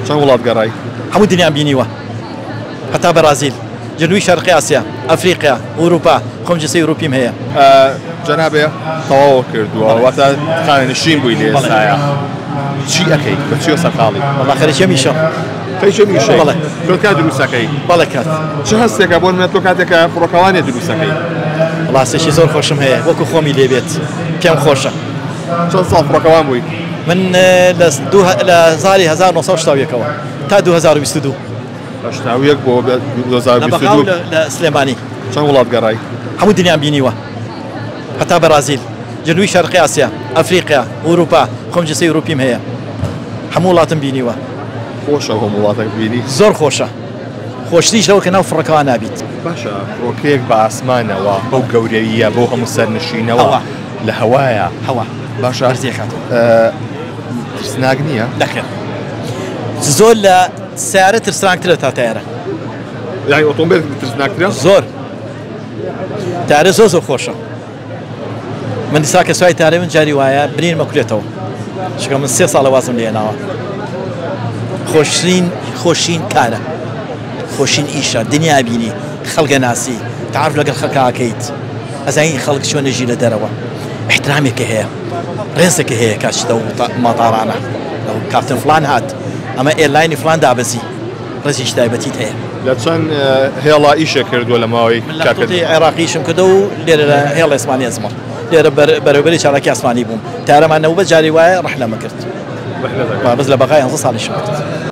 چەند وڵات گەڕای؟ هەموو دنیام بینیوە هەتا بەرازیل، جنوبی شەرقی ئاسیا، ئەفریقیا، ئوروپا، خۆم جنسیەی ئوروپیم هەیە. جەنابێ تەواو کردووە واتە خانەنشین بووی لە ئێستایا چی ئەکەی بە چیەوە سەرقاڵی؟ وەڵا خەریکی ئەم ئیشەم. خەریکی ئەم ئیشەی؟ بەڵێ. تۆ دروست ئەکەی؟ بەڵێ کاک. چ هەستێکە بۆ نمونە تۆ کاتێکە فڕۆکەوانێ دروست ئەکەی؟ وەڵا هەستێکی زۆر خۆشم هەیە وەکو خۆمی لێ بێت پێم خۆشە. چەند ساڵ فڕۆکەوان بووی؟ من لە دوو لە ساڵی 1981 ەوە تا 2022. 81 بۆ لە بەغا و 2022. لە سلێمانی. چەند وڵات گەڕای؟ هەموو دنیام بینیوە هەتا بەرازیل، جنوبی شەرقی ئاسیا، ئەفریقیا، ئوروپا، خۆم جنسیەی ئوروپیم هەیە هەموو وڵاتم بینیوە. خۆشە هەموو وڵاتەک بینی؟ زۆر خۆشە خۆشتریش لەوە کە ناو فڕۆکەوان نابیت. باشە فڕۆکەیەک بە ئاسمانەوە بەو گەورەییە بەو هەموو سەرنشینەوە هەوا. لە هەوایە هەوا باشە بەرزی ئەکاتەوە. ترسناک نییە؟ نەخێر زۆر لە سەیارە ترسناکترە تا تەیارە. یانی ئۆتۆمبێل ترسناکترە؟ زۆر تارە زۆر زۆر خۆشە من دیسا کە سوای تارە من جاری وایە برین مەکولێتەوە چونکە من سێ ساڵە وازم لێناوە خۆشترین خۆشین کارە خۆشین ئیشە دنیا بینی خەڵگە ناسی تعرف لەگەڵ خەڵکاکەیت ئەزانی خەڵک چۆن نەژی لە دەرەوە احترامێکە هەیە ڕێزێکە هەیە کاچتە مەتارانە کاپتن فلان هات ئەمە airline ی فلان دابەزی ڕێزێکی تایبەتیت هەیە. لە چەند هێڵا ئیشێ کردووە لە ماوەی من لە خطوطی عێراقی ئیشم کردووە و لێرە لە هێڵ ئاسمانی ئەزمەڕ لێرە بەرەوبەری چالاکی ئاسمانی بووم تارەمان نەبوو بەس جاری وایە ڕەحلەمە کرد بەس لە بەغا 11 ساڵیشم کرد.